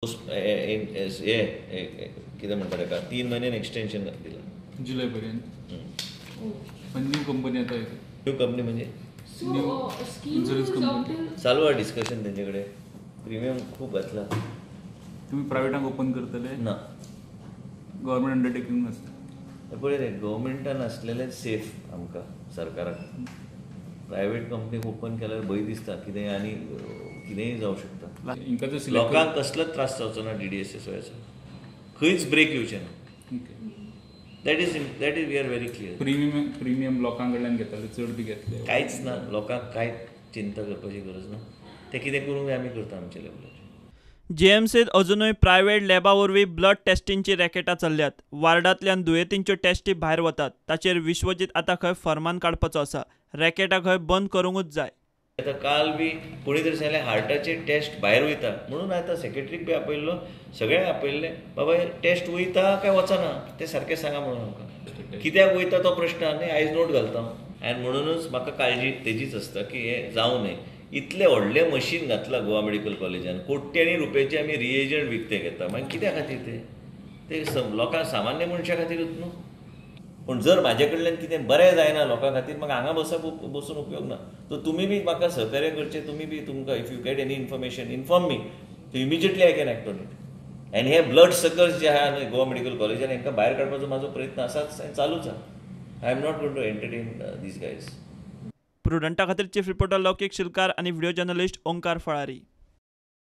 हे कितें म्हणटा ताका 3 म्हयन्यान एक्सटेन्शन दिलां जुलय पर्यंत. पण न्यू कंपनी आता येते. न्यू कंपनी म्हणजे इन्शुरन्स कंपनी. चालू आहे डिस्कशन त्यांच्याकडे. प्रिमियम खूप घातला. तुम्ही प्रायव्हेटांक ओपन करतले ना? गव्हर्मेंट अंडरटेकिंग आसता. पळय रे, गव्हर्मेंटान आसलेलें सेफ आमकां सरकाराक. प्रायव्हेट कंपनीक ओपन केल्यार भंय दिसता कितें आनी कितेंय जावं शकता. हिंका जर सिलेक्ट लोकांक कसलोच त्रास जावचो ना. डीडीएसएसओयाचो खंयच ब्रेक येवचें ना. That is we are very clear. Premium लोकां कडल्यान घेतले चड बी घेतले? कांयच ना. लोकांक कांय चिंता करपाची गरज ना. ते कितें करूंक जाय आमी करता आमच्या लेवलाचेर. जीएमसीत अजुनूय प्रायव्हेट लॅबा वरवीं ब्लड टेस्टींची रॅकेटां चल्ल्यात. वार्डांतल्यान दुयेंतींच्यो टेस्टी भायर वतात. ताचेर विश्वजीत आतां खंय फर्मान काडपाचो आसा. रॅकेटां खंय बंद करूंकूच जाय. आतां काल बी कोणी तरी सांगलें हार्टाचे टेस्ट भायर वयता म्हणून. आतां सेक्रेटरीक बी आपयल्लो, सगळ्यांक आपयल्ले. बाबा, टेस्ट वयता काय वचना तें सारकें सांगा म्हणून आमकां. कित्याक वयता तो प्रश्न आनी आयज नोट घालता हांव. आनी म्हणुनूच म्हाका काळजी तेजीच आसता की हें जावं न्हय. इतलें व्हडलें मशीन घातलां गोवा मेडिकल कॉलेजान, कोट्यांनी रुपयाचे आमी रिएजंट विकते घेता, मागीर कित्या खातीर ते? ते लोकांक, सामान्य मनशा खातीरूच न्हू. पूण जर म्हाजे कडल्यान कितें बरें जायना लोकां खातीर, म्हाका हांगा बसप बसून उपयोग ना. सो तुमी बी म्हाका सहकार्य करचें. तुमी बी तुमकां if you get any information, inform me, immediately I can act on it. आनी हे ब्लड सकर्स जे आहा न्हय गोवा मेडिकल कॉलेजान, हांकां भायर काडपाचो म्हाजो प्रयत्न आसाच आनी चालूच आहा. I am not going to entertain these guys. प्रुडंटा खातीर चीफ रिपोर्टर लौकीक शिलकार आनी व्हिडिओ जर्नलिस्ट ओंकार फळारी.